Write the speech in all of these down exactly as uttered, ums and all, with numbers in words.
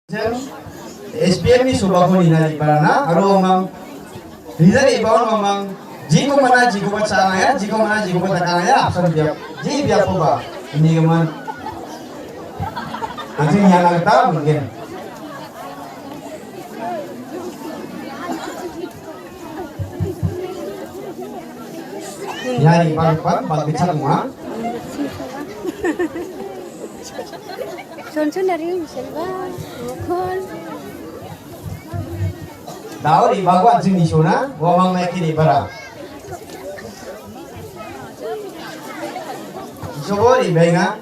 Jeng, S P M ni suba ko ni nari barana, aro mang, ni nari bawa mang, jiko mana jiko ba changa ya, jiko mana jiko ba takanga ya, apsan biap, ji biap ko ba, ini keman. Anjing yang agak tahu mungkin. Yari bang bang bang kecak ma. Son son dari Selva, Mukon. Daw di bagwan sini sona, wamang naik ini bara. Sobo di benga.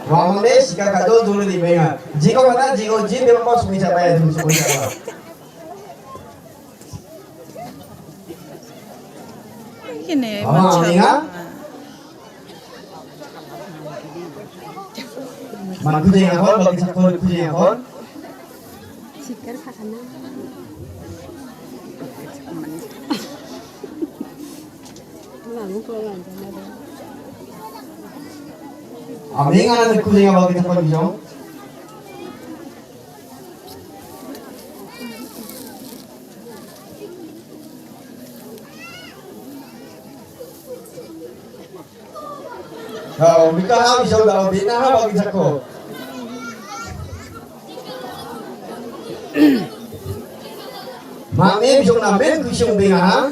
Wamang deh, sika kadol dulu di benga. Jiko mana, jiko jin, dia mau sumi siapa ya, sumi siapa. Kine, mama, macam ni, ha? Man kujeng akon, bagi sakon kujeng akon. Sikar ka sana. Ami nga na kujeng bagi sakon bijong. Hau, mika ha, bisau da, bina ha, bagi sako. Mami, bisau na men, bisau bina ha.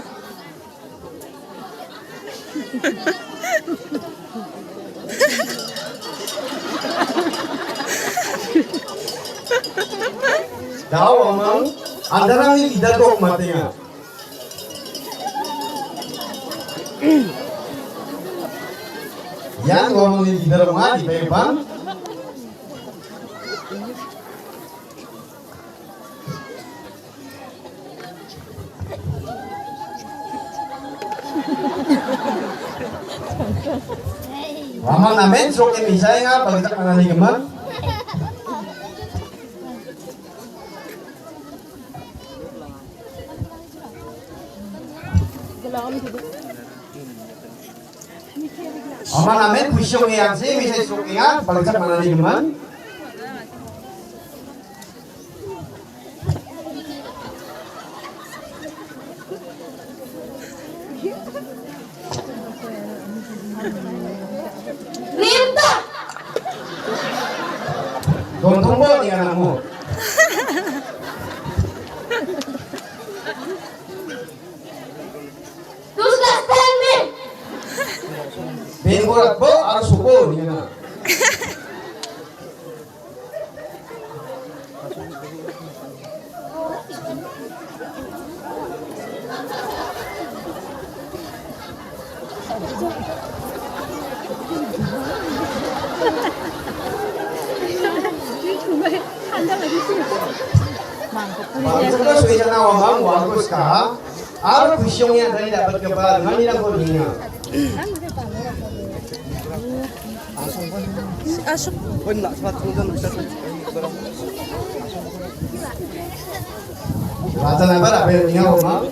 Daw amang, andarang ni idar kok matenga. Yang gua mau di dalam mati, Bang. Wamang namen, sok em isai nga, bagi tak mana ni keman. Ama namen pushong yang si, bisa sok yang, bangsa mana ni man? Minta. Don tumbo ni anak mo. Disgusting me. Ben borat bo ar subo ni na. Bangsa ka sui jana wa mang wa kus ka. Ar khushong ya dari dapat kepala ngani na ko dunia. Asuk. Bangsa na ba da ber dunia wa mang.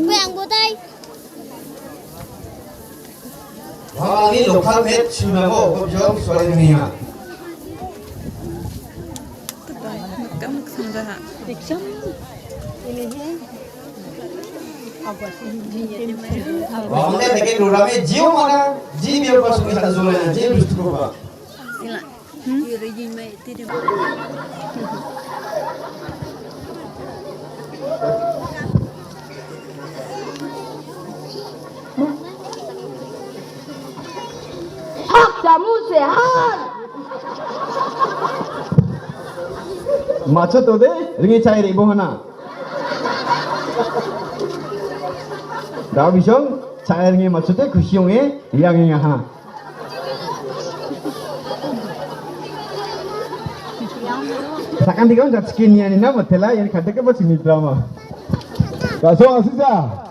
Yang botai. Wah, ni lokal met suna ko, ko jong suara dunia. Wah, ne pakai dua rame jiu mana, ji biar pas kita zulai, ji biar cukup. Hak jamu sehat. Macha to de, ringi chai ri bohana. Da bisong, chai ringi macha te khushi ong e, yang ing ha. Sakan tiga jat skin ni ani na matela, yani kata ke bacini drama. Kasong asisa.